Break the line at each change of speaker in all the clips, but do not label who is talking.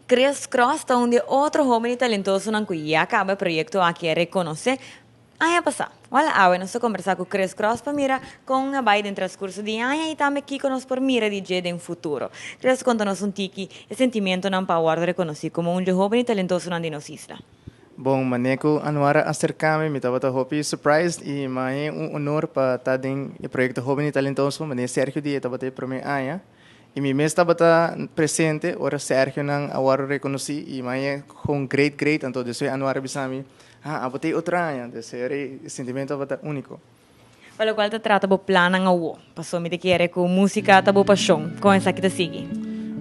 Chris Cross ta un di e otro hoben y talentosonan cu ya caba e proyecto aki a reconoce aña pasa. Wal awe nos ta combersa cu Chris Cross pa mira con a bay den transcurso di aña y tambe kico nos por mira di dje den futuro. Chris conta nos un tiki e sentimentonan pa a wordo reconoci como un dje hoben y talentosonan di nos isla.
Bon, manera cu Anuar a acerca mi, mi tabata hopi surprised y mahe un honor pa ta den e proyecto Hoben y Talentoso, manera Sergio di e tabata e prome aña. Y mi mes tabata presente ora Sergionan a wòrdu reconocí y mi a gewoon great great anto despues Anuar a bisa mi, ah abo ta e otro aña, entonces e sentimento tabata unico.
Pa locual ta trata bo plannan awo, pasobra mi ta kere cu musica ta bo pasion, con esaki ta sigui?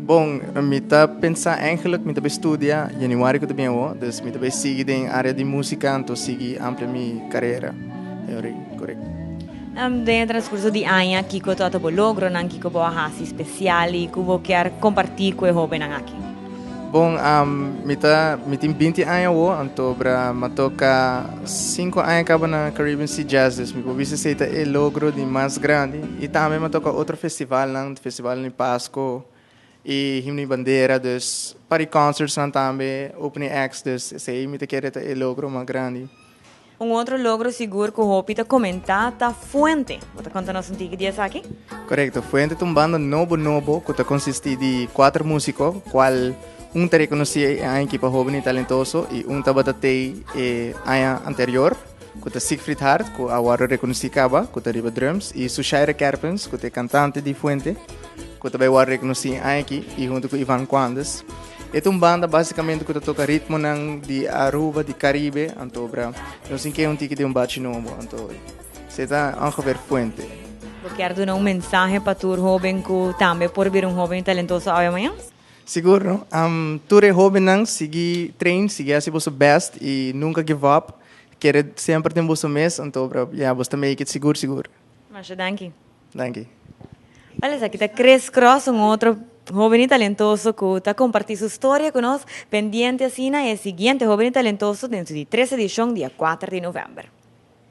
Bon, mi ta pensa eigenlijk mi ta bay studia januari cu ta bin awo, dus mi ta bay sigui den area di musica anto sigui amplia mi carera, correcto.
Den e transcurso di aña kico tabata bo logronan, kico bo a haci special y cu bo kier comparti cu e hobennan aki?
Bon, mi ta mi tin binti aña awo, anto bra mi a toca cinco aña caba na Caribbean Sea Jazz, dus mi por bisa esey ta e logro di mas grandi y tambe mi a toca otro festivalnan, festival di Pasco y Himno y Bandera, dus par di concertsnan tambe, opening acts, dus esey mi ta kere ta e logro mas grandi.
Un otro logro sigur ku hopi ta komentá ta Fuente. Bo ta konta nos un tiki di esaki?
Korekto. Fuente ta un banda nobo nobo ku ta konsistí di kuater músiko, kual un ta rekonosí e aña aki pa hóben i talentoso i un tabata tei e aña anterior, ku ta Siegfried Hart, ku a wòrdu rekonosí kaba, ku ta riba drums, i Sushaira Kerpens, ku ta e kantante di Fuente, ku ta bai wòrdu rekonosí e aña aki, i huntu ku Ivan Quandes. E ta un banda basicamente cu ta toca ritmonan di Aruba, di Caribe, anto bra nos tin ke un tiki di un bachi nobo, anto se ta ongeveer Fuente.
Bo kier duna un mensahe pa tur hoben cu tambe por bira un hoben talentoso awe mañan?
Sigur no. Tur e hobennan sigui train, sigui haci boso best y nunca give up. Kere semper den boso mes, anto bra ya boso ta make it sigur sigur.
Masha danki.
Danki.
Wel esaki ta Chris Cross, un otro hoben y talentoso cu ta comparti su storia cu nos. Pendiente asina e siguiente hoben y talentoso den su di tres edicion dia cuater di november.